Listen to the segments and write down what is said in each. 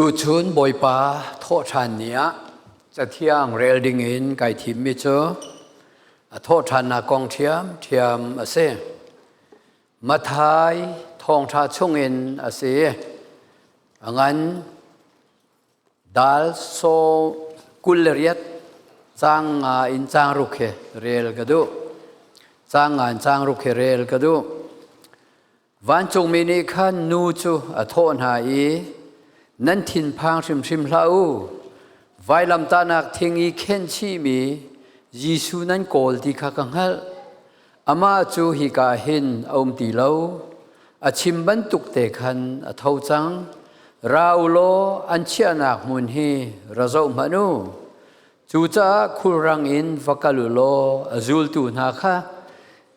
Tuchun Bawipa thawhṭhan ni ah Cathiang rel dingin kai thimmi cu a thawhṭhannak kong ṭhiamṭhiam a si. Matthai thawngṭha chungin a si. A ngan dal saw 28 caang nga in caang ruk he rel ka duh. Caang nga in caang ruk he rel ka duh. Vancungmi nih khan nu cu a thawh hna i, Nan thinphang hrimhrim hlah u. Vailamtahnak thing i khenhchihmi Jesuh nan kawl ti kha ka hngalh. Amah cu hika hin a um ti lo. A chim bantuk te khan a tho cang. Ra u law an chiahnak hmun hi ra zoh hmanh u. Cucaah khulrang in va kal u law a zultu hna kha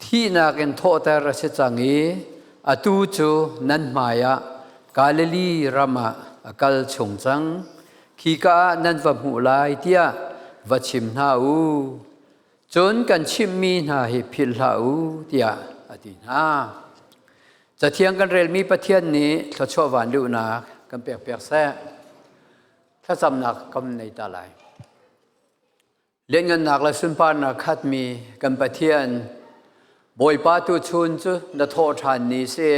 thihnak in thawhter a si cang i atu cu nan hmaiah Galilee ram ah a kal chung cang. Khika ah nan va hmuh lai tiah va chim hna u. Cun kan chimhmi hna hi philh hlah u tiah a ti hna. Cathiang kan relmi Pathian nih thluachuah van luhnak kan pekpiak seh. Thlacamnak kan nei ta lai. Lianngannak le sunparnak khatmi kan Pathian, Bawipa tu chun cu na thawh ṭhan ni si.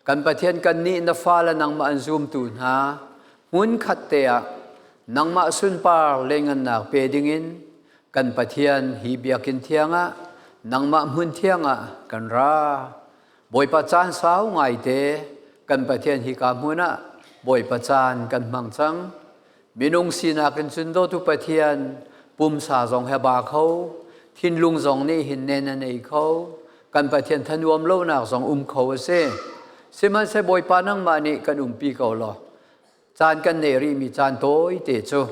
Kan Pathian kannih na fale nangmah an zumtu hna hmun khat te ah nangmah sunpar lianngannak pe dingin kan Pathian hi biakinn thiang ah nangmah hmun thiang ah kan ra. Bawipa caan sau ngaite kan Pathian hika hmun ah Bawipa caan kan hmang cang. Minung sinak in cun dawtu Pathian pumsa zong he ba kho, thinlung zong nih hin nen a nei kho, kan Pathian thanuam lonak zong um kho a si. Sihmanhsehlaw Bawipa nangmah nih kan umpi ko law, caan kan neih rihmi caan tawite cu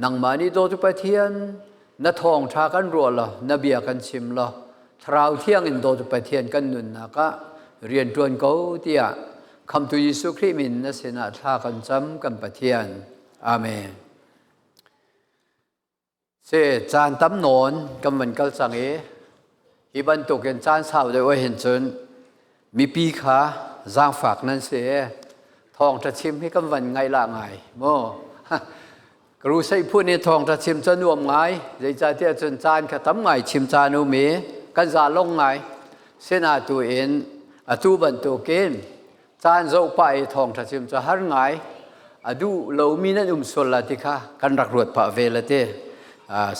nangmah nih dawtu Pathian na thawngṭha kan ruah law na bia kan chim law Thlarau Thiang in dawtu Pathian kan nunnak ah rian ṭuan ko tiah Khamtu Jesuh Khrih min na sinah thla kan cam kan Pathian. Amen. Se caan tam nawn kan van kal cang i hi bantukin caan sau deuh hin cun mipi kha zaangfak nan si thawngṭha chim hi kan van ngaih la ngai mu Crusade phun i thawngṭha chim cu nuam ngai zeicahtiah cun caan kha tam ngai chim caan um i kan za long ngai sina tu in atu bantukin caan zoh pah i thawngṭha chim cu har ngai a duh lomi nan um sual la ti kha kan rak ruat pah ve la ti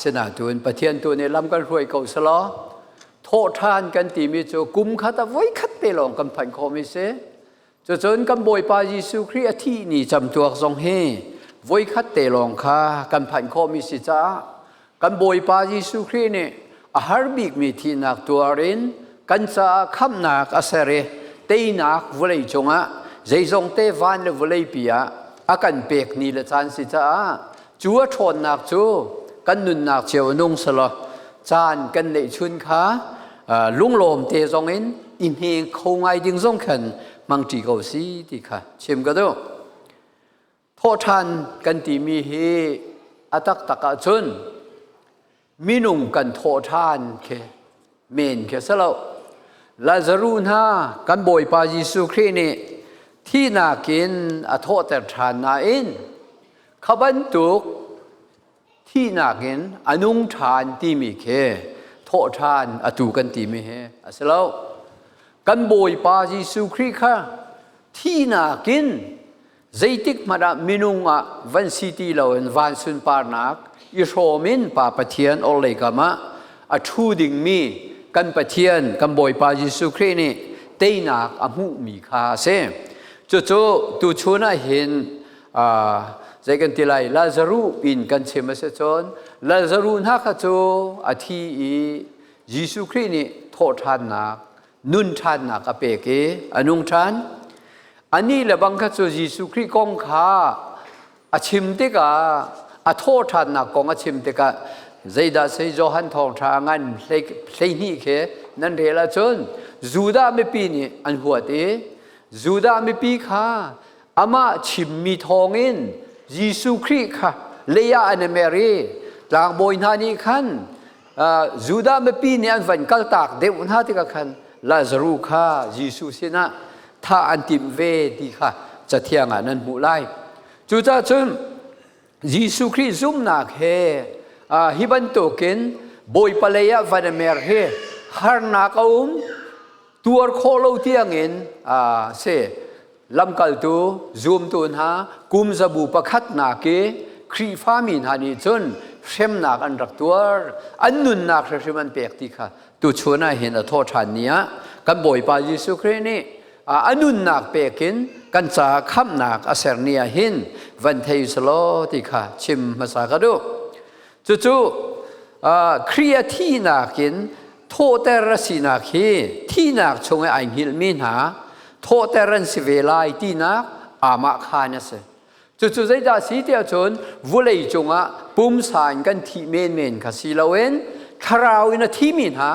sinain Pathian tu nih lam kan hruai ko selaw thawhṭhan kan timi cu kum khat a voi khat te lawng kan phanh khawhmi si cucun kan Bawipa Jesuh Khrih a thih ni camtuak zong hi voi khat te lawng kha kan phanh khawhmi si caah kan Bawipa Jesuh Khrih nih a har bikmi thihnak tuar in kan caah khamhnak a ser i teinak vawlei cungah zeizong te van le vawleipi ah a kan pek ni le caan si caah cu a ṭhawnnak cu kan nunnak cio nung selaw caan kan neih chun kha lunglawm te zong in i hne kho ngai ding zong khan hmangṭi ko si ti kha chim ka duh. Thawhṭhan kan timi hi a taktak ahcun minung kan thawhṭhan khi men khi a si lo. Lazaruh hna kan Bawipa Jesuh Khrih nih thihnak in a thawhter ṭhan nain kha bantuk thihnak in a nung ṭhan timi khi thawhṭhan atu kan timi hi a si lo. Kan Bawipa Jesuh Khrih kha thihnak in zeitik hmanh ah minung ah van si ti loin van sunparnak i hrawm in Pa Pathian orhlei kam ah a ṭhu dingmi kan Pathian kan Bawipa Jesuh Khrih nih teinak a hmuhmi kha a si. Cucu tuchun ah hin zei kan ti lai Lazaruh in kan chim a si cun Lazaruh hna kha cu a thi i Jesuh Khrih nih thawhṭhannak nun ṭhannak a pek i a nung ṭhan. Anih le bang kha cu Jesuh Khrih kong kha a chim tikah a thawhṭhannak kong a chim tikah zeidah sei Johan thawngṭha a ngan 12 khi nan rel ahcun Judah mipi nih an huat i Judah mipi kha amah chimmi thawngin Jesuh Khrih kha lei ah an i mer i tlangbawi hna nih khan Judah mipi nih an van kaltak deuh hna tikah khan Lazaruh kha Jesuh sinah thah an timh ve ti kha cathiang ah nan hmuh lai. Cucaah cun Jesuh Khrih zumhnak he hi bantukin Bawipa lei ah van i mer hi harnak a um tuar khawh lo tiangin si lamkaltu zumtu hna kum zabu pakhatnak i Khrihfami hna nih cun hremnak an rak tuar an nunnak hrimhrim an pek ti kha tuchun ah hin a thawh ṭhan ni ah kan Bawipa Jesuh Khrih nih a nunnak pek in kan caah khamhnak a ser ni ah hin van thei selaw ti kha chim hmasa ka duh. Cucu Khrih a thihnak in thawhter a sinak hi thihnak chung i ai hngilhmi hna thawhter an si ve lai tinak amah khan a si. Cucu zeidah si tiah cun vulei cungah pumsa in kan thih menmen kha si loin thlarau in a thimi hna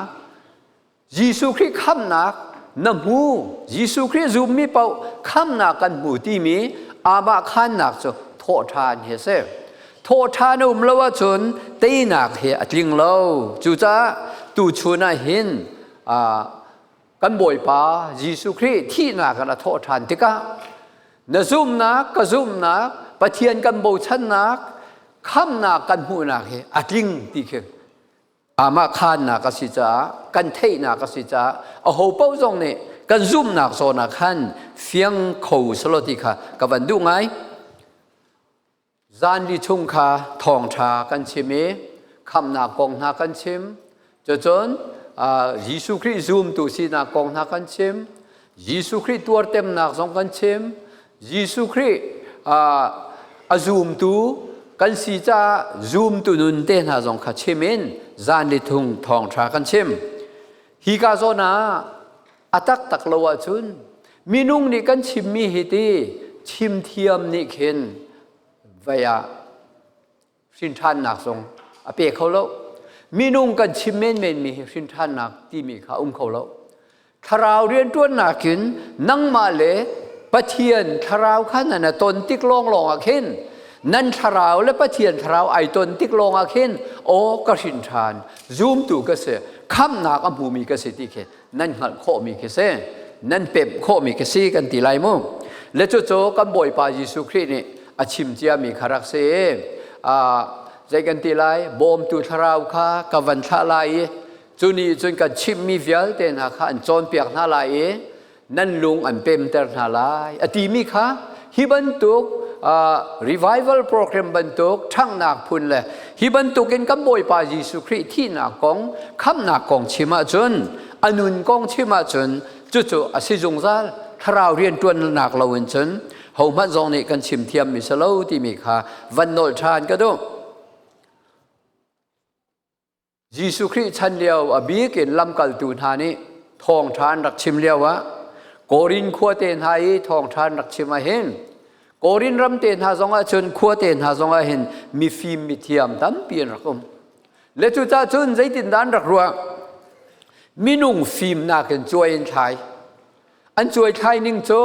Jesuh Khrih khamhnak na hmu Jesuh Khrih zummi paoh khamhnak kan hmu timi amah khannak cu thawhṭhan hi a si. Thawhṭhan a um lo ahcun teinak hi a tling lo. Cucaah tuchun ah hin kan Bawipa Jesuh Khrih thihnak in a thawhṭhan tikah na zumhnak ka zumhnak Pathian kan bochannak khamhnak kan hmuhnak hi a tling ti khi amah khannak a si caah kan theihnak a si caah aho paoh zong nih kan zumhnak zawn ah khan fiang kho selaw ti kha ka van duh ngai. Zanli chung kha thawngṭha kan chim i khamhnak kong hna kan chim. Cucun Jesuh Khrih zumtu sinak kong hna kan chim. Jesuh Khrih tuartemnak zong kan chim. Jesuh Khrih a zumtu kan si caah zumtu nun te hna zong kha chim in zanli thung thawngṭha kan chim. Hi ka zawn ah a taktak lo ahcun minung nih kan chimmi hi ti chim thiam nih khin vei ah hrinṭhannak zong a pe kho lo. Minung kan chim menmenmi hi hrinṭhannak timi kha um kho lo. Thlarau rianṭuannak in nangmah le Pathian thlarau kha nan a ton tik lawnglawng ah khin nan thlarau le Pathian thlarau ai ton tik lawng ah khin aw ka hrin ṭhan zumtu ka si khamhnak a hmumi ka si ti khi nan hngalh khawhmi khi si nan pemh khawhmi khi si kan ti lai mu le cucu kan Bawipa Jesuh Khrih nih a chim ciami kha rak si zei kan ti lai bawmtu thlarau kha ka van thlah lai i cu nih cun kan chimhmi vialte hna kha an cawnpiak hna lai i nan lung an pemter hna lai a timi kha hi bantuk revival program bantuk ṭhanghnak phun le hi bantuk in kan Bawipa Jesuh Khrih thihnak kong khamhnak kong chim ahcun a nun kong chim ahcun cucu a si zungzal thlarau rianṭuannak lo in cun hohmanh zong nih kan chim thiammi si lo timi kha van nolh ṭhan ka duh. Jesuh Khrih chan lio a bik in lamkaltu hna nih thawngṭha an rak chim lio ah Korin khua te hna i thawngṭha an rak chim ah hin Korin ram te hna zong ah cun khua te hna zong ah hin mifim mithiam tampi an rak um. Le cucaah cun zeitindah an rak ruah? Minung fimnak in cuai in thlai. An cuaithlai ning cu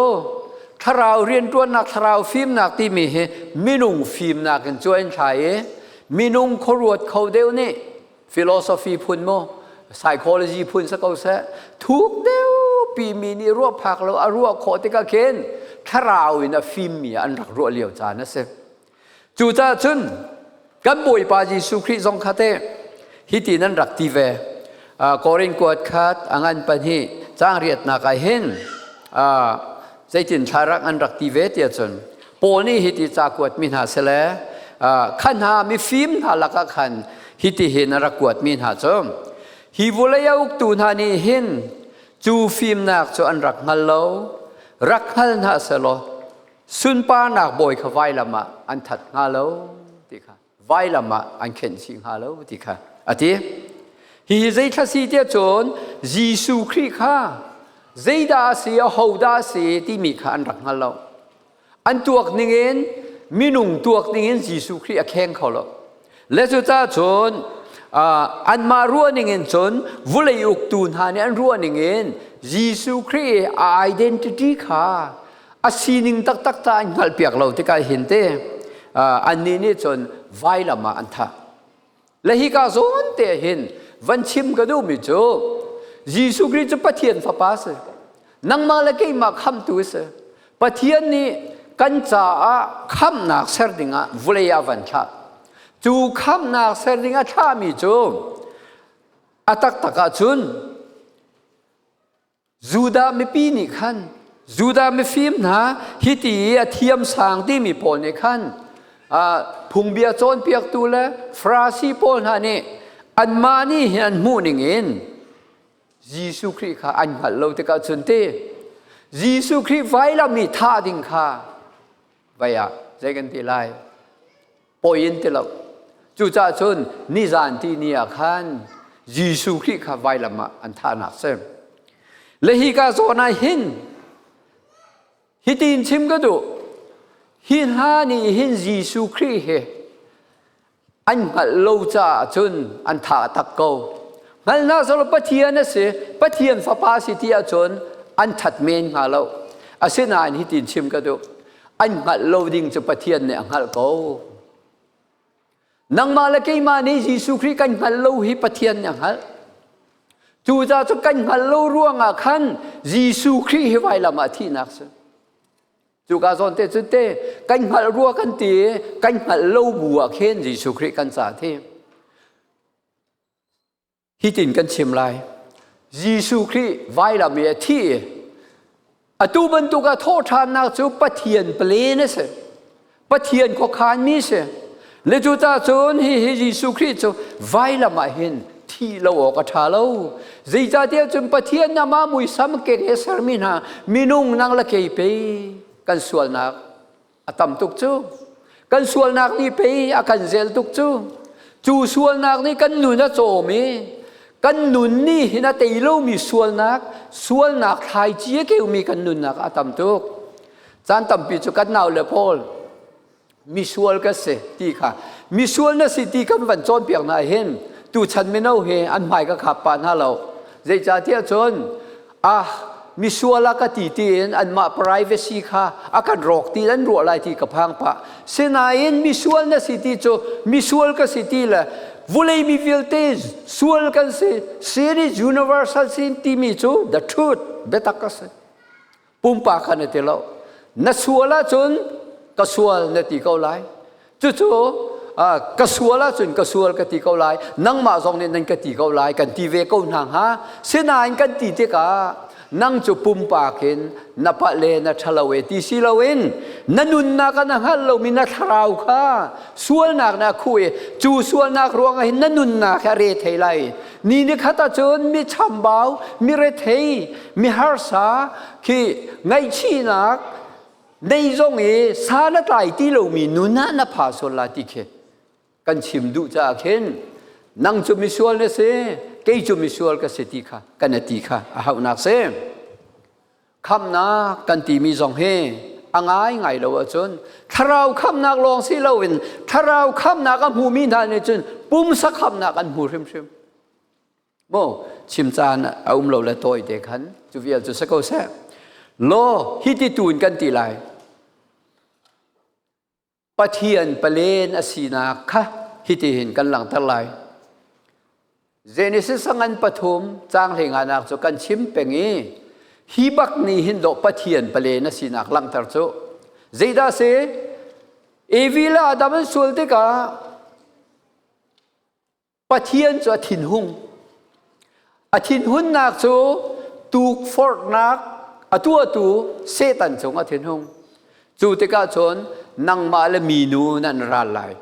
thlarau rianṭuannak thlarau fimnak timi hi minung fimnak in cuai an thlai i minung khuaruat kho deuh nih philosophy phun mu psychology phun si ko seh thuk deuh pi mi nih ruah phak lo a ruah khawh tikah khin thlarau in a fimmi an rak ruah lio caan a si. Cucaah cun kan Bawipa Jesuh Khrih zong kha teh hiti nan rak ti ve. Korin kuat khat a ngan pahnih caang riatnak ah hin zeitin thla rak an rak ti ve tiah cun Paul nih hiti ca kuat mi hna sile kha hna mifim hna lakah khan hiti hin a rak kuat mi hna cu hi vulei a uktu hna nih hin cu fimnak cu an rak hngal lo rak hngal hna selaw sunparnak bawi kha vailam ah an that hnga lo ti kha vailam ah an khenh chih hnga lo ti kha a ti hihi zei thla si tiah cun Jesuh Khrih kha zeidah a si ahodah a si timi kha an rak hngal lo an tuak ningin minung tuak ningin Jesuh Khrih a kheng kho lo le cucaah cun anmah ruah ningin cun vulei uktu hna nih an ruah ningin Jesuh Khrih a identity kha a sining taktak ta an hngalhpiak lo tikah hin te annih nih cun vailam ah an thah le hika zawn te hin van chim ka duhmi cu Jesuh Khrih cu Pathian fapa si nangmah le keimah khamtu si Pathian nih kan caah khamhnak ser dingah vulei ah van thlah. Cu khamhnak ser ding a thlahmi cu a taktak ahcun Judah mipi nih khan Judah mifim hna hiti i a thiam sang timi pawl nih khan phungbia cawnpiaktu le Farasi pawl hna nih anmah nih hin an hmuh ning in Jesuh Khrih kha an hngalh lo tikah cun ti Jesuh Khrih vailam i thah ding kha vai ah zei kan ti lai poi in ti lo. Cucaah cun nizan ti ni ah khan Jesuh Khrih kha vailam ah an thahnak si. Le hi ka zawn ah hin hitin chim ka duh. Hi hna nih hin Jesuh Khrih hi an hngalh lo caah cun an thah tak ko. Hngalhnak sawlaw Pathian a si, Pathian fapa a si ti ahcun an that men hnga lo. Asinain hitin chim ka duh. An hngalh lo ding cu Pathian nih a hngalh ko. Nangmah le keimah nih Jesuh Khrih kan hngalh lo hi Pathian nih a hngalh. Cucaah cu kan hngalh lo ruangah khan Jesuh Khrih hi vailam ah thihnak si. Cuka zawn te cu te kan hngalh rua kan ti kan hngalh lo bu ah khin Jesuh Khrih kan ca thi. Hitin kan chim lai. Jesuh Khrih vailam i a thi i atu bantuk a thawhṭhannak cu Pathian plan a si. Pathian khuakhanmi si. Le cucaah cun hi hi Jesuh Khrih cu vailam ah hin thih lo awk a ṭha lo. Zeicahtiah cun Pathian amah muisam kek he sermi hna minung nang le kei pei kan sualnak a tam tuk cu. Kan sualnak nih pei a kan zel tuk cu. Cu sualnak nih kan nun a cawm i kan nun nih hin a tei lomi sualnak, sualnak thlaici a keumi kan nunnak a tam tuk. Caan tampi cu kan nau le pawl misual ka si ti kha misual na si ti kan van cawnpiak hna hin tuchan mino hi an hmai ka khap pah hna lo zeicahtiah cun ah misual a ka ti tiin anmah privacy kha a kan rawk ti an ruah lai ti ka phang pah sinain misual na si ti cu misual ka si ti le vulei mi vialte sual kan si sin is universal sin timi cu the truth biatak ka si pumpak kha na ti lo na sual ahcun ka sual na ti ko lai cucu ka sual ahcun ka sual ka ti ko lai nangmah zong nih nan ka ti ko lai kan ti ve ko hna hnga sinain kan ti tikah nang cu pumpak in na palh le na ṭhalo e ti si loin na nunnak ah na hngalh lomi na thlarau kha sualnak na khuh i cu sualnak ruangah hin na nunnak hi a re thei lai Ni ni khat ahcun mi chambau, mi rethei, mi harsa khi ngaihchihnak nei zong i sa na tlai ti lomi nun ah na pha sual la ti khi kan chim duh caah khin nang cu misual na si kei cu misual ka si ti kha kan ti kha a hauhnak si. Khamhnak kan timi zong hi a ngaingai lo ahcun thlarau khamhnak lawng si loin thlarau khamhnak a hmumi hna nih cun pumsa khamhnak an hmu hrimhrim. Maw chim caan a um lo le tawi te khan cu vial cu si ko seh. Law hi ti tu in kan ti lai. Pathian palen a sinak kha hitihin kan langhter lai. Genesis ngan pathum caang hleinganak cu kan chim peng i hi bak nih hin dawh Pathian palen a sinak langhter cu zeidah si Evi le Adam an sual tikah Pathian cu a thinhung. A thinhunnak cu tukforhnak a tuahtu Satan cung a thinhung. Cu tikah cun nangmah le minu nan ral lai.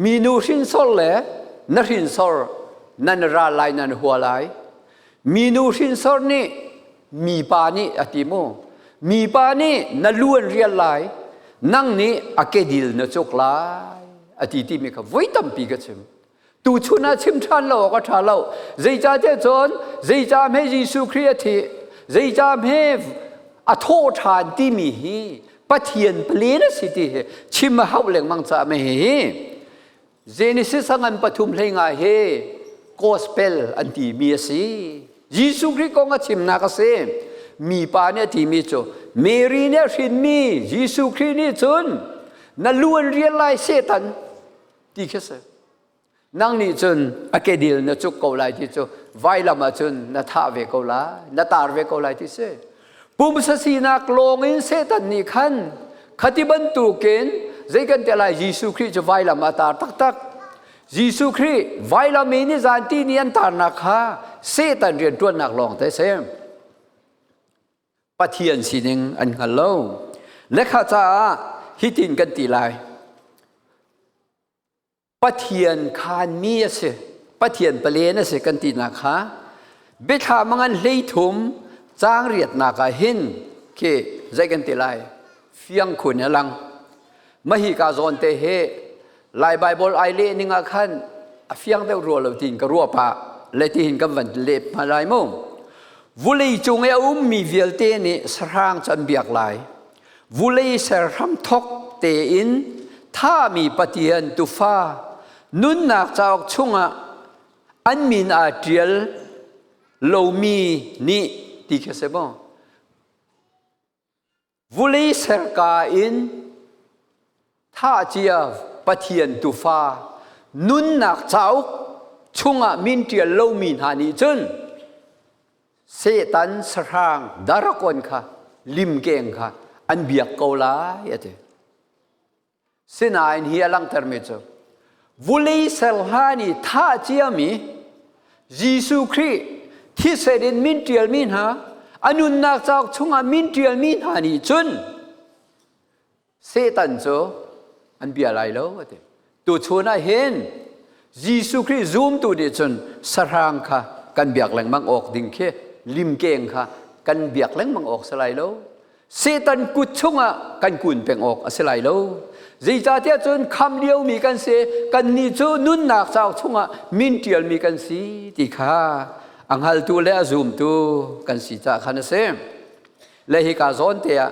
Minu hrinsor le na hrinsor nan ral lai nan hua lai. Minu hrinsor nih mipa nih a ti mu. Mipa nih na lu an rial lai. Nang nih a kedil na cuk lai. A ti timi kha voi tampi ka chim. Tuchun ah chim ṭhan lo awk a ṭha lo. Zeicahtiah cun zeicah hme Jesuh Khrih a thih, zeicah hme a thawh ṭhan timi hi Pathian palen a si ti hi chim a hauh lengmang caah mei hi Genesis a ngan pathum hlei nga hi gospel an timi a si. Jesuh Khrih kong a chimnak a si. Mipa nih a timi cu Mary nih a hrinmi Jesuh Khrih nih cun na lu an rial lai Satan ti khi si. Nang nih cun a kedil na cuk ko lai ti cu vailam ah cun na thah ve ko lai, na tar ve ko lai ti si. Pumsa sinak lawng in Satan nih khan Khati bantukin zei kan ti lai Jesuh Khrih cu vailam a tar taktak. Jesuh Khrih vailam i nizan ti ni an tarnak kha Satan rianṭuannak lawng te si. Pathian sining an hngal lo. Lekha caah hitin kan ti lai. Pathian khanmi a si. Pathian palen a si kan tinak kha biathlam a ngan 13 caang riatnak ah hin khi zei kan ti lai fiang khun a lang. Mahi ka zawn te hi Lai Bible ai leh ning ah khan a fiang deuh rua lo tiin ka ruah pah le tihin kan van leh hma lai mu. Vulei cung i a ummi vialte nih sahrang cu an biak lai. Vulei ser hramthok tein thahmi Pathian tufa nunnak cauk chungah an min aa ṭial lomi nih ti khi a si maw? Vulei serka in thah cia Pathian tufa nunnak cauk chungah min ṭial lomi hna nih cun Satan sahrang darakon kha limkeng kha an biak ko lai a ti. Sinain hi a langhtermi cu vulei ser hlan i thah ciami Jesuh Khrih thisen in min ṭialmi hna a nunnak cauk chungah min ṭialmi hna nih cun Satan cu an bia lai lo a ti. Tuchun ah hin Jesuh Khrih zumtu nih cun sahrang kha kan biak lengmang awk ding khi limkeng kha kan biak lengmang awk si lai lo. Satan kut chungah kan kun peng awk a si lai lo. Zeicahtiah cun kham liomi kan si, kannih cu nunnak cauk chungah min ṭialmi kan si ti kha a hngaltu le a zumtu kan si caah khan a si. Le hika zawn te ah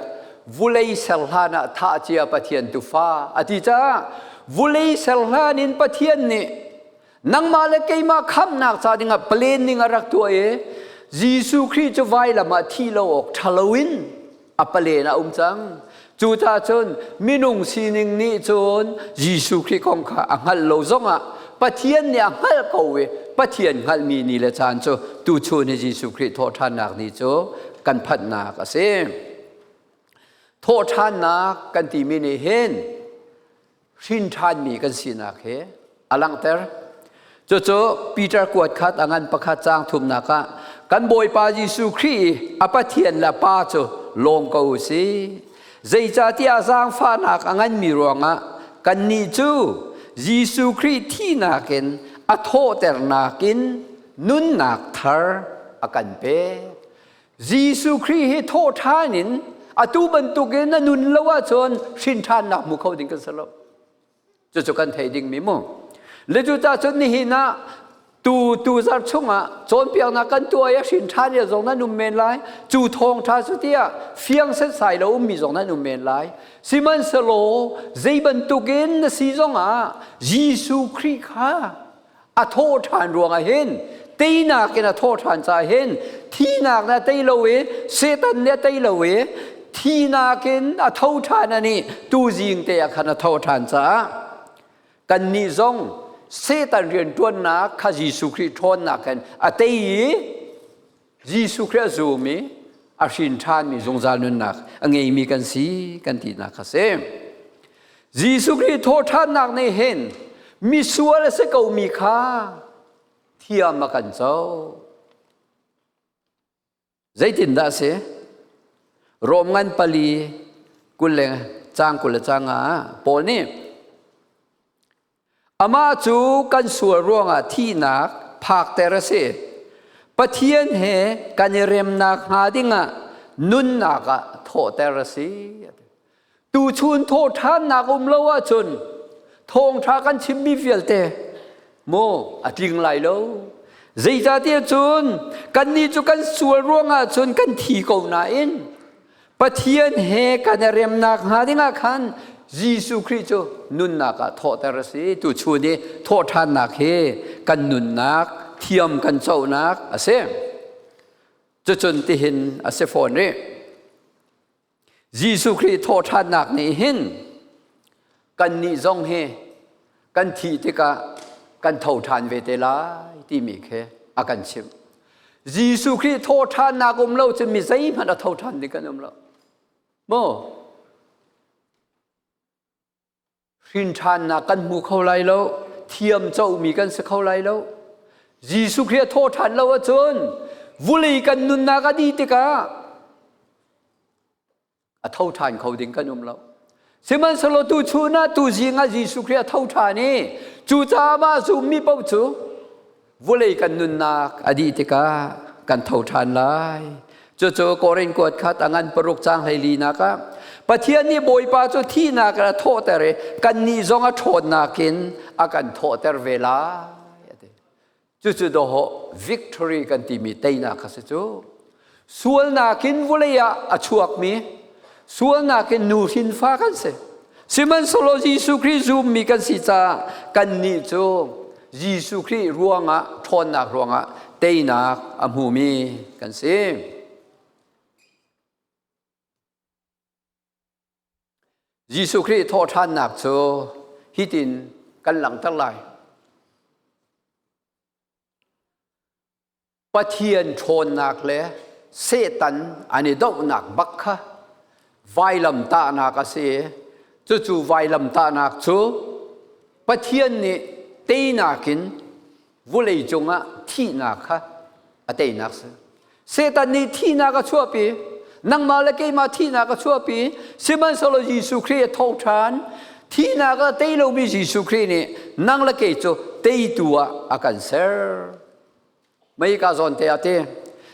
vulei ser hlan ah thah cia Pathian tufa a ti caah vulei ser hlan in Pathian nih nangmah le keimah khamhnak ca dingah plan ning a rak tuah i Jesuh Khrih cu vailam ah thi lo awk ṭha loin a palen a um cang. Cucaah cun minung sining nih cun Jesuh Khrih kong kha a hngalh lo zongah Pathian nih a hngalh ko i Pathian hngalhmi ni le caan cu tuchun hi Jesuh Khrih thawhṭhannak ni cu kan phanhnak a si. Thawhṭhannak kan timi nih hin hrin ṭhanmi kan sinak he a langhter. Cucu Peter kuat khat a ngan pakhat caang thumnak ah kan Bawipa Jesuh Khrih i a Pathian le Pa cu lawm ko u si. Zeicahtiah zaangfahnak a nganmi ruangah kannih cu Jesuh Khrih thihnak in a thawhternak in nunnak thar a kan pek. Jesuh Khrih hi thawhṭhan in atu bantukin na nun lo ahcun hrin ṭhannak hmu kho ding kan si lo. Cucu kan theih dingmi mu. Le cucaah cun nihin ah tu tu zarh chungah cawnpiaknak kan tuah i a hrin ṭhan ya zong nan um men lai. Cu thawngṭha cu tiah fiang setsai lo ummi zong nan um men lai. Sihmanhsehlaw zei bantukin na si zongah Jesuh Khrih kha a thawh ṭhan ruangah hin teinak in a thawh ṭhan caah hin thihnak nih a tei lo i Satan nih a tei lo i thihnak in a tho ṭhan ani tuzing te ah khan a tho ṭhan caah kannih zong Satan rianṭuannak kha Jesuh Khrih ṭhawnnak khan a tei i Jesuh Khrih a zum i a hrin ṭhanmi zungzal nunnak a ngeimi kan si kan tinak kha si. Jesuh Khrih thawhṭhannak nih hin misual a si komi kha thiam a kan co. Zeitindah a si? Rom ngan pali 20 le caang 20 le caang ah Paul nih Amah cu kan sual ruangah thihnak phakter a si. Pathian he kan i remnak hnga dingah nunnak ah thawhter a si. Tuchun thawhṭhannak um lo ahcun thawngṭha kan chimmi vialte maw a tling lai lo. Zeicahtiah cun kannih cu kan sual ruangah cun kan thi ko nain Pathian he kan i remnak hnga dingah khan Jesuh Khrih cu nunnak ah thawhter a si. Tuchun i thawhṭhannak hi kan nunnak thiam kan conak a si. Cucun tihin a si fawn rih. Jesuh Khrih thawhṭhannak nih hin kannih zong hi kan thih tikah kan tho ṭhan ve te lai timi khi a kan chimh. Jesuh Khrih thawhṭhannak um lo cun mi zeihmanh a tho ṭhan ding kan um lo. Maw? Hrinṭhannak kan hmu kho lai lo, thiam comi kan si kho lai lo. Jesuh Khrih a thawhṭhan lo ahcun vulei kan nunnak a dih tikah a tho ṭhan kho ding kan um lo. Sihmanhsehlaw tu chun ah tu zing ah Jesuh Khrih a tho ṭhan i cucaah mah zummi paoh cu vulei kan nunnak a dih tikah kan tho ṭhan lai. Cucu Korin kuat khat a ngan paruk cang 14nak ah Pathian nih Bawipa cu thihnak in a thawhter i kannih zong a ṭhawnnak in a kan thawhter ve lai. Cucu dawhawh victory kan timi teinak kha si cu. Sualnak in vawlei ah a chuakmi, sualnak in nu hrinfa kan si. Sihmanhsehlaw Jesuh Khrih zummi kan si caah kannih cu Jesuh Khrih ruangah ṭhawnnak ruangah teinak a hmumi kan si. Jesuh Khrih thawhṭhannak cu hitin kan langhter lai. Pathian ṭhawnnak le Satan an i dohnak bak kha vailamtahnak a si i cucu vailamtahnak cu Pathian nih teinak in vulei cungah thihnak kha a teinak si. Satan nih thihnak a chuahpi, nangmah le keimah thihnak a chuahpi, sihmanhsehlaw Jesuh Khrih a tho ṭhan. Thihnak a tei lomi Jesuh Khrih nih nang le kei cu teitu ah a kan ser. Mei ka zawn te ah te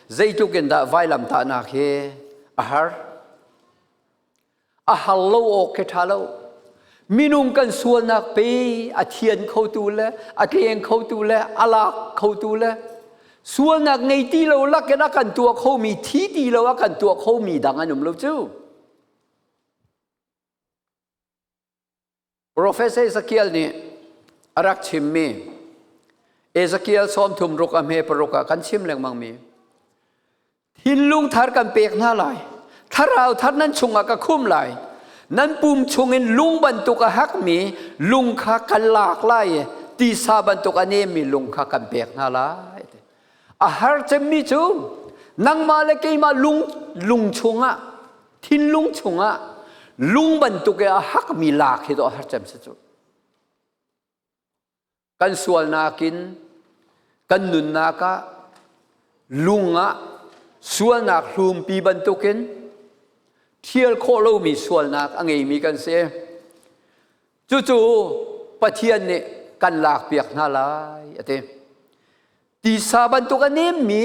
zeitluk in dah vailamtahnak hi a har. A har lo awk khi ṭha lo. Minung kan sualnak pe a thian khotu le a tleng khotu le a lak khotu le sualnak ngei ti lo lakin a kan tuah khomi thi ti lo a kan tuah khomi dang an um lo cu. Professor Ezekiel nih a rak chimmi Ezekiel 36 a hme paruk ah kan chim lengmangmi thinlung thar kan pek hna lai thlarau thar nan chungah ka khum lai nan pum chungin lung bantuk a hakmi lung kha kan lak lai i tisa bantuk a nemmi lung kha kan pek hna lai a har cemmi cu nangmah le keimah lung lung chungah thinlung chungah lung bantuk i a hakmi lak hi dawh har cem si cu kan sualnak in kan nunnak ah lung ah sualnak hlumpi bantukin thial khawh lomi sualnak a ngeimi kan si. Cucu Pathian nih kan lakpiak hna lai a ti. Tisa bantuk a nemmi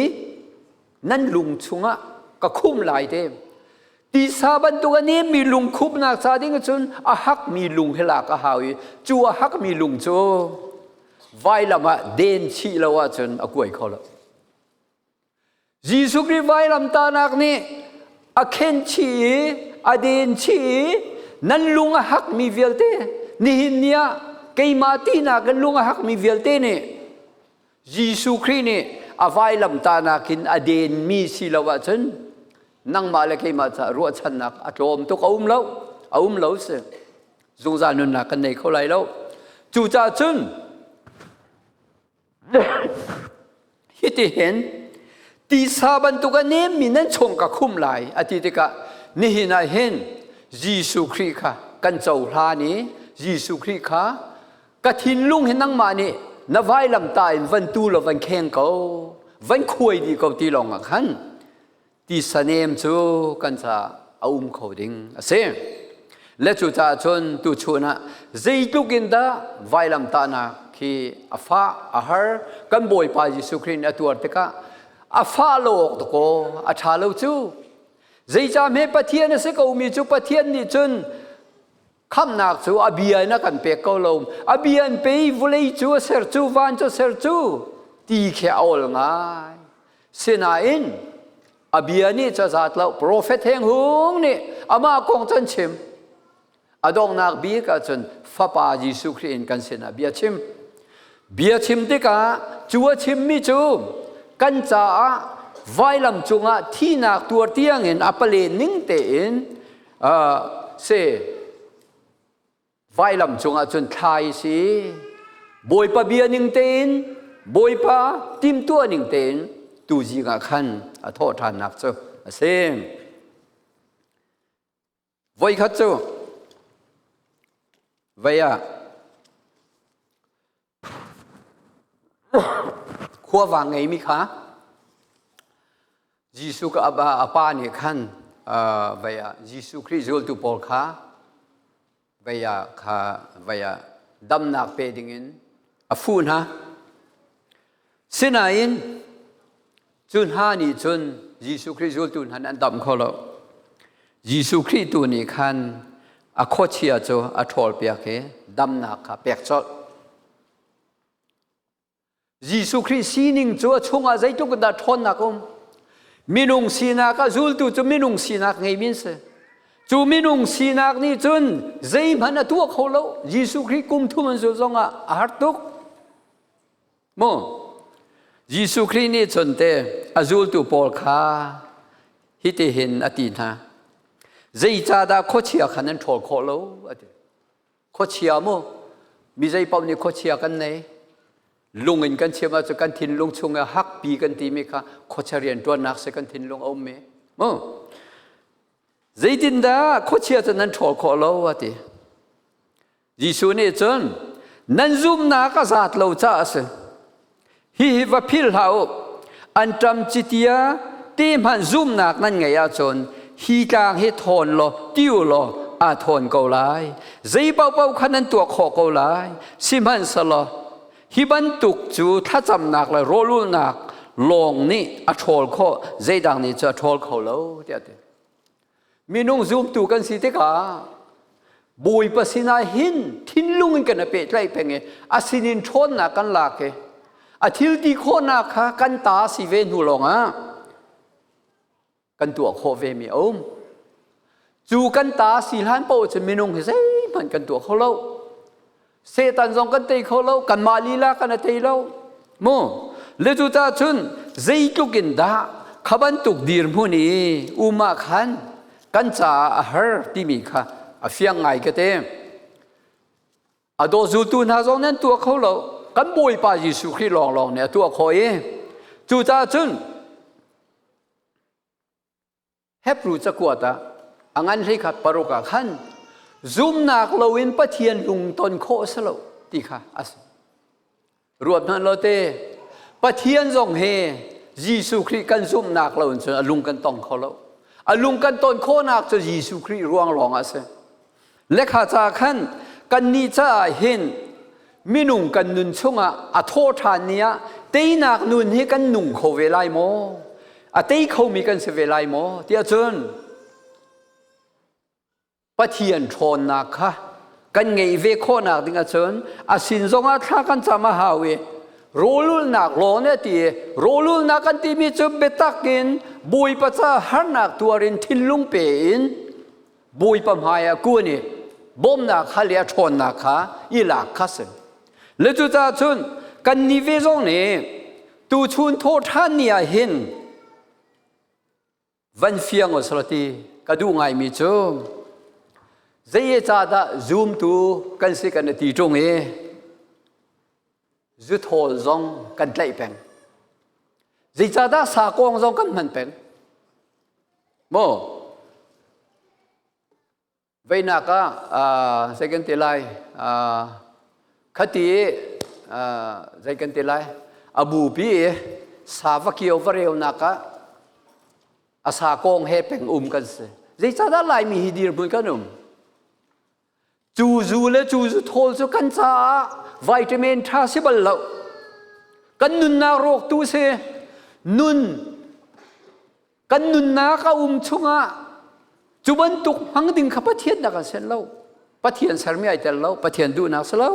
nan lung chungah ka khum lai te. Tisa bantuk a nemmi lung khumnak ca ding cun a hakmi lung hi lak a hau i cu a hakmi lung cu vailam ah den chih lo ahcun a kuai kho lo. Jesuh Khrih vailamtahnak nih a khen chih i a den chih i nan lung a hakmi vialte nihin ni ah keimah tinak in lung a hakmi vialte nih Jesuh Khrih nih a vailamtahnak in a denmi si lo ahcun nangmah le keimah caah ruahchannak a tlawm tuk a um lo a um lo si zungzal nunnak kan nei kho lai lo cucaah cun Hitihin tisa bantuk a nemmi nan chung ka khum lai a ti tikah nihin ah hin Jesuh Khrih kha kan cohlan i Jesuh Khrih kha ka thinlung hi nangmah nih na vailamtah in van tu law van kheng ko van khuai dih ko ti lawng ah khan tisa nem cu kan caah a um kho ding a si. Le cucaah cun tuchun ah zeitluk in dah vailamtahnak khi a fah a har kan Bawipa Jesuh Khrih nih a tuar tikah a fah lo awk dakaw a ṭha lo cu. Zeicah hme Pathian a si komi cu Pathian nih cun khamhnak cu a bia in a kan pek ko lo. A bia in pei vawlei cu a ser cu van cu a ser cu ti khi a awl ngai. Sinain a bia nih ca zat lo profet heng hung nih amah kong can chim. A donghnak bik ahcun Fapa Jesuh Khrih in kan sinah bia chim. Bia chim tikah cu a chimmi cu kan caah vailam cungah thihnak tuar tiangin a palen ning tein se Vailam cungah cun thlai si. Bawipa bia ning tein, Bawipa timtuah ning tein tuzing ah khan a thawh ṭhannak cu a si. Voikhat cu Vei ah khuavang ngeimi kha Jesuh ka a pa nih khan vei ah Jesuh Khrih zultu pawl kha vei ah kha vei ah damnak pe dingin a fuh hna. Sinain cu hna nih cun Jesuh Khrih zultu hna nih an damh kho lo. Jesuh Khrih tu nih khan a khuachia cu a ṭhawlpiak i damnak kha pek colh. Jesuh Khrih sining cu a chungah zeitluk in dah ṭhawnnak um. Minung sinak ah zultu cu minung sinak ngeimi an si. Cu minung sinak nih cun zeihmanh a tuah kho lo. Jesuh Khrih kum thum an zulh zongah a har tuk. Mu Jesuh Khrih nih cun te a zultu pawl kha hitihin a ti hna. Zeicahdah khuachia kha nan ṭhawl khawh lo? A ti. Khuachia mu mi zei paoh nih khuachia kan nei. Lung in kan chim ahcun kan thinlung chung i hakpi kan timi kha khuachia rianṭuannak si kan thinlung a ummi. Mu zeitindah khuachia cu nan ṭhawl khawh lo? A ti. Jesuh nih cun nan zumhnak a zat lo caah a si. Hihi va philh hlah u. Anṭam citia te hmanh zumhnak nan ngeih ahcun hi tlang hi thawn law ti u law aa thawn ko lai. Zei paohpaoh kha nan tuah khawh ko lai. Sihmanhsehlaw hi bantuk cu thlacamnak le rawlulnak lawng nih a ṭhawl khawh, zeidang nih cu a ṭhawl kho lo tiah a ti. Minung zumtu kan si tikah Bawipa sinah hin thinlung in kan i pehtlaih peng i a sinin ṭhawnnak kan lak i a thil ti khawhnak kha kan ta si ve hnu lawngah kan tuah khawh ve mi a um. Cu kan ta si hlan paoh cu minung hi zeihmanh kan tuah kho lo. Satan zong kan tei kho lo, kanmah lila kan i tei lo. Mu, le cu ta cun zeitluk in dah kha bantuk dirhmun i um ah khan kan caah a har timi kha a fiang ngai ka te. A daw zultu hna zong nan tuah kho lo. Kan Bawipa Jesuh Khrih lawnglawng nih a tuah khawh i cucaah cun Hebru cakuat ah a ngan 11 paruk ah khan zumnak loin Pathian lungton khawh a si lo ti kha a si. Ruat hmanh lo te Pathian zong hi Jesuh Khrih kan zumhnak lo in cun a lung kan tong kho lo. A lung kan ton khawhnak cu Jesuh Khrih ruang lawng ah a si. Lekha ca khan kannih caah hin minung kan nun chungah a thaw ṭhan ni ah teinak nun hi kan nung kho ve lai maw? A tei khomi kan si ve lai maw? Tiah cun Pathian ṭhawnnak kha kan ngeih ve khawhnak ding ahcun a sin zongah thla kan cam a hau i rawlulnak law nih a ti i rawlulnak kan timi cu biatak in Bawipa ca harnak tuar in thinlung pe in Bawipa hmai ah kun i bawmnak hal i a ṭhawnnak kha i lak kha si. Le cucaah cun kannih ve zong nih tuchun thawhṭhan ni ah hin van fiang u selaw ti ka duh ngaimi cu zei ca dah zumtu kan si kan i ti ṭung i zuthawl zong kan tlaih peng. Zeicahdah sakawng zong kan hman peng? Maw? Veinak ah zei kan ti lai? Khati zei kan ti lai? A bupi i sa va kio va reunak ah a sakawng he peng um kan si. Zeicahdah Laimi hi dirhmun kan um? Cu zu le cu zu thawl cu kan caah vitamin ṭha si bal lo. Kan nunnak rawktu si. Nun kan nunnak a um chungah cu bantuk hmang ding kha Pathian dah kan sen lo. Pathian sermi ai tel lo. Pathian duhnak si lo.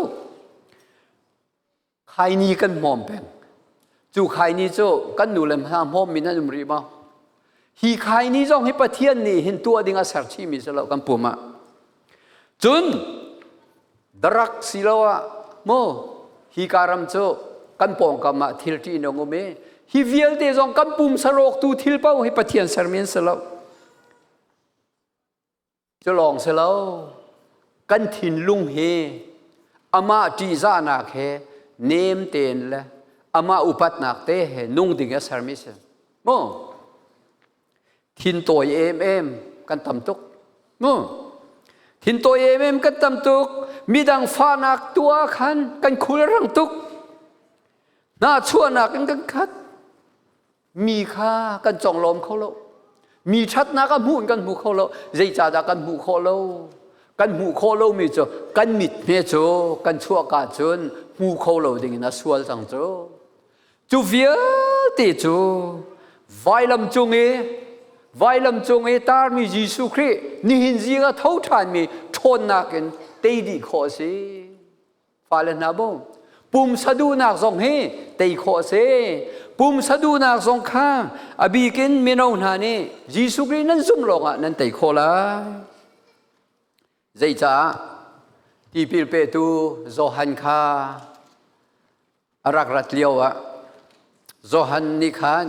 Khaini kan hmawm peng. Cu khaini cu kan nu le hna hmawm min an um rih maw? Hi khaini zong hi Pathian nih hin tuah ding a ser chihmi si lo kan pum ah. Cun darak siloah mu hi ka ram cu kan pawngkam ah thil ṭih nung um i hi vialte zong kan pumsa rawktu thil paoh hi Pathian sermi an si lo. Cu lawng si lo, kan thinlung hi amah ṭihzahnak he nem tein le amah upatnak te he nung ding a sermi si. Mu thin tawi em em kan tam tuk. Mu. Thintawi emem kan tam tuk. Midang fahnak tuah khan kan khul rang tuk. Hna chuahnak in kan khat. Mi kha kan conglawm kho lo. Mi ṭhatnak a hmuh in kan hmu kho lo. Zeicahdah kan hmuh khawh lo? Kan hmuh khawh lomi cu kan mit hme cu kan chuahka cun hmu kho lo ding in a sual cang cu. Cu vialte cu vailam cung i vailam cung i tarmi Jesuh Khrih nihin zing a tho ṭhanmi ṭhawnnak in tei dih khawh a si. Fale hna bu, pumsa duhnak zong hi tei khawh a si. Pumsa duhnak zong kha a bik in mino hna nih Jesuh Khrih nan zumh lawngah nan tei khawh lai. Zeicah tipil petu Johan kha a rak rat lio ah Johan nih khan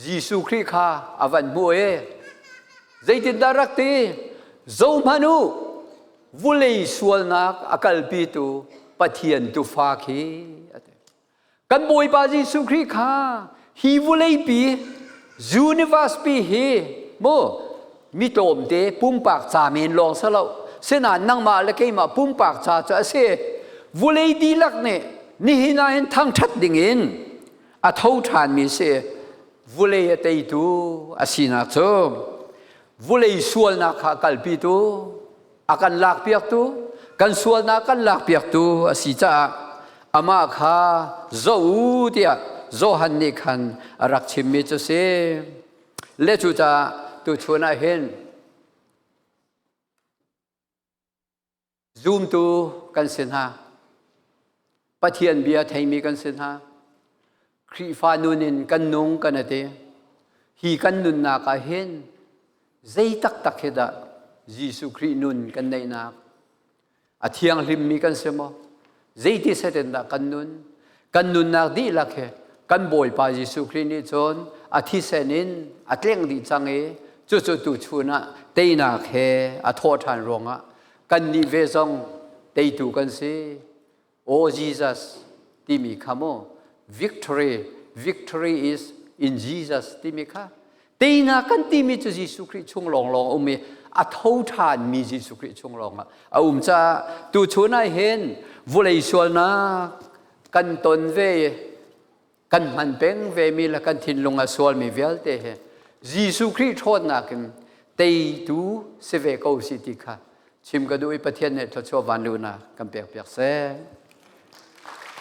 Jesuh Khrih kha a van hmuh i zeitindah rak ti? Zohhmanh u, vulei sualnak a kalpitu Pathian tufa khi a ti. Kan Bawipa Jesuh Khrih kha hi vuleipi universe pi hi mu mi tlawmte pumpak ca men lawng si lo sinain nangmah le keimah pumpak ca cu a si. Vulei dihlak nih nihin ah hin thangṭhat dingin a tho ṭhanmi si. Vulei a teitu a sinak cu vulei sualnak kha kalpitu a kan lakpiaktu kan sualnak kan lakpiaktu a si caah amah kha zoh u tiah Johan nih khan a rak chimmi cu si. Le cucaah tuchun ah hin zumtu kan si hna. Pathian bia theimi kan si hna. Khrihfa nun in kan nung kan ati. Hi kan nunnak ah hin zei taktak hi dah Jesuh Khrih nun kan neihnak a thianghlimmi kan si maw? Zeiti set in dah kan nun? Kan nunnak dihlak hi kan Bawipa Jesuh Khrih nih cun a thisen in a tlengh dih cang i cucu tuchun ah teinak he a thawh ṭhan ruangah kannih ve zong teitu kan si. O Jesus timi kha mu victory, victory is in Jesus timi kha teinak kan timi cu Jesuh Khrih chung lawnglawng a um i a tho ṭhanmi Jesuh Khrih chung lawngah a um caah tuchun ah hin vulei sualnak kan ton ve i kan hman peng vemi le kan thinlung a sualmi vialte he Jesuh Khrih ṭhawnnak in teitu si ve ko si ti kha chim ka duh i Pathian nih thluachuah vanluhnak kan pek piak seh.